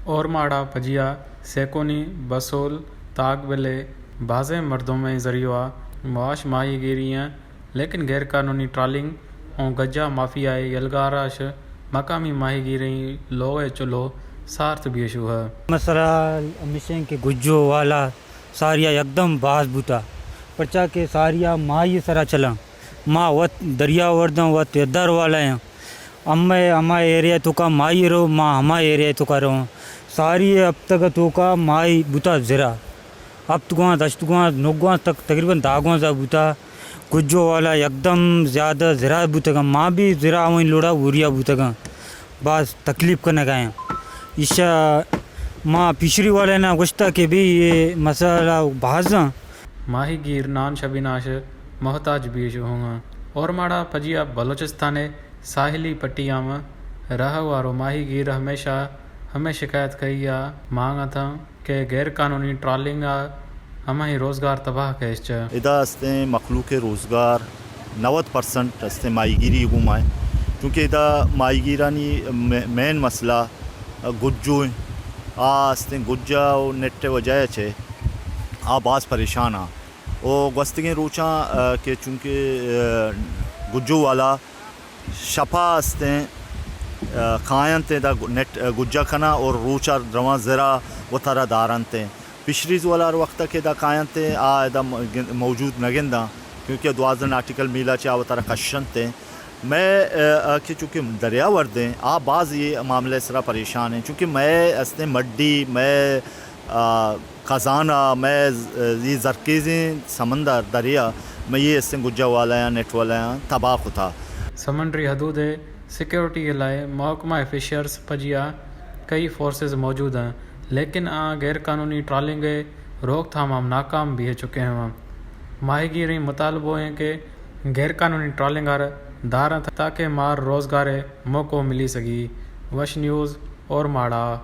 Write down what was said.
اورماڑا پجیا سیکونی، بسول، تاگ بلے بازیں مردمیں ذریعہ معاش ماہی گیری ہیں، لیکن غیر قانونی ٹرالنگ اوں گجا مافیا یلگاراش مقامی ماہی گیریں لوگ چلو سارت بیشو ہے۔ مسئلہ ہمیشہ کہ گجو والا ساریا یکدم باز بوتا، پرچا کہ ساریا ماہی سرا چلاں۔ ما وت دریا ورداں، وت یدار والا ہیں۔ ہمے ہما ایریا توکا ماہی رو، ما ہما ایریا توکا رو۔ ساری ہفتگ توکا ماہی بوتا زرا۔ ہپت گواں، دشت گواں، نو گواں تک تقریباً دہ گواں زا بوتا۔ گجو والا یکدم زیادہ زرا بوتگاں۔ ما بھی زرا وہیں لوڑا وریا بوتگاں۔ باز تکلیف کنگا ہیں۔ ایشا ما پیشری والے نا گوشتا کہ بھی یہ مسئلہ بازاں۔ ماہی گیر نان شبیناش محتاج بیش ہوں۔ اورماڑا پجیا بلوچستان ساحلی پٹیاں رہ وارو ماہی گیر ہمیشہ ہمیں شکایت کہیا مانگا تھا کہ غیر قانونی ٹرالنگ آ ہماہی روزگار تباہ کہش چہ۔ ادا استیں مخلوق روزگار نود پرسنٹ استیں ماہی گیری گوما ہے، چونکہ ادا ماہی گیرانی مے-، مین مسئلہ گجو ہیں۔ آ استیں گجا و نیٹ وجہ چہ آ باز پریشان آ۔ و گوستگیں روچاں، آ، کہ چونکہ، آ، گجو والا شپا استیں، آ، کاینت دا گ-، نیٹ، آ، گجا کنا اور روچا رواں زرا و ترا دارنت۔ فشریز والا ہر وقت کہ دا کاینت آ دا م-، گن-، موجود نہ گنداں، کیونکہ دوازدہ ناٹیکل میلا چہ آ و ترا کشنت۔ میں، آ، آ، کہ چونکہ دریا وردیں، آ باز یہ معاملے سرا پریشان ہیں، چونکہ میں استیں مڈی، میں، آ، خزانہ، مئے ز-، یہ زرخیزیں سمندر، دریا، مئے یہ استیں گجا والایاں، نیٹ والایاں تباہ کتا۔ سمندری حدود سیکیورٹی لائے محکمہ فشرز پجیا کئی فورسز موجود ہیں، لیکن آ غیر قانونی ٹرالنگ روک تھام ہم ناکام بھی چکے ہیں۔ ماہی گیریں مطالبو ہیں کہ غیر قانونی ٹرالنگ آر دارن تاکہ مار روزگار موقع ملی سکی۔ وش نیوز اورماڑا۔